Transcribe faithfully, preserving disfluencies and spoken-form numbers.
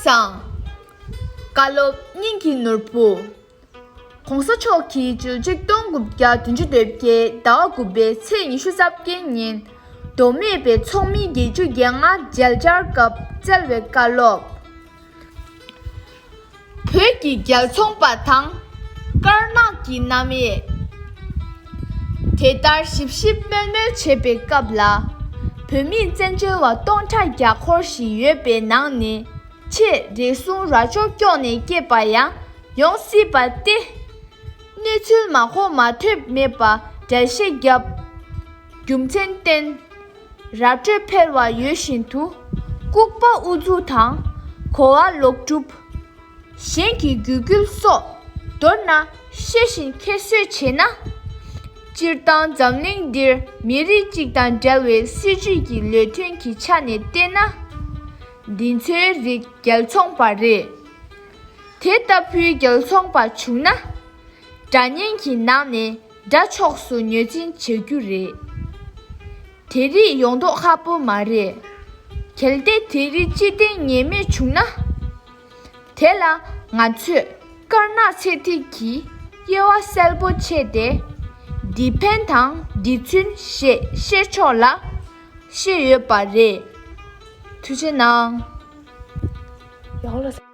བསང་། བཀའ་སློབ་སྙིང་གི་ནོར་བུ། ༸གོང་ས་མཆོག་གིས་ཕྱི་ལོ་ཆིག་སྟོང་དགུ་བརྒྱ་བདུན་ཅུ་དོན་བརྒྱད་ཟླ་བ་དགུ་པའི་ཚེས་ཉི་ཤུ་རྩ་བརྒྱད་ཉིན། མདོ་སྨད་པའི་ཚོགས་མི་བརྒྱད་ཅུ་གྱ་ལྔ་མཇལ་བཅར་སྐབས་སྩལ་བའི་བཀའ་སློབ། བོད་ཀྱི་རྒྱལ་ཚོང་པ་དང་། དཀར་ནག་གི་རྣམ་དབྱེ། དེ་ལྟར་ཞིབ་ཞིབ་དམོད་མོ་བྱེད་པའི་སྐབས་ལ། བོད་མིའི་བཙན་བྱོལ་བ་སྟོང་ཕྲག་བརྒྱ་སྐོར་ཞིག་ཡོད་པའི་ནང་ནས། ཆེས་རེ་ཟུང་རྭ་ཅོ་ཀྱོག་ནས་སྐྱེས་པ་ཡང་ཡོང་སྲིད་པ་སྟེ། གནས་ཚུལ་མ་གོ་མ་ཐོས་མེད་པ་འགྲེལ་བཤད་བརྒྱབ། རྒྱུ་མཚན་བསྟན། རྭ་སྤྲོད་འཕེར་བ་ཡོད་བཞིན་དུ། ལྐུགས་པ་ཨུ་ཚུགས་དང་། གོ་བ་ལོག་སྒྲུབ། གཞན་གྱི་རྒྱུད་སྐུལ་སོགས། མདོར་ན་ཤེས་བཞིན་ཁྱད་གསོད་བྱས་ན། སྤྱིར་བཏང་འཛམ་གླིང་འདིར་མི་རིགས་གཅིག་དང་འབྲེལ་བའི་སྲིད་ཇུས་ཀྱི་ལས་དོན་གྱི་ཆ་ནས་བལྟས་ན། འདི་ཚོའི་རིགས་རྒྱལ་ཚོང་པ་རེད། དེ་ལྟ་བུའི་རྒྱལ་ཚོང་པ་བྱུང་ན། དགྲ་གཉེན་གྱི་ནང་ནས་དགྲ་ཕྱོགས་སུ་ངོས་འཛིན་བྱ་རྒྱུ་རེད། དེ་རིགས་ཡོང་མདོག་ཁ་པོ་མ་རེད། གལ་ཏེ་དེ་རིགས་སྤྱི་བཏང་ངེས་མེད་བྱུང་ན། དེ་ལ་ང་ཚོས་དཀར་ནག་ཚད་ཐིག་གི་དབྱེ་བ་གསལ་པོ་ཕྱེ་སྟེ། འདི་ཕན་དང་འདི་ཚུན་ཞེས་བཤད་ཆོག་ལ། བཤད་ཡོད་པ་རེད། ཐུགས་རྗེ་གནང་།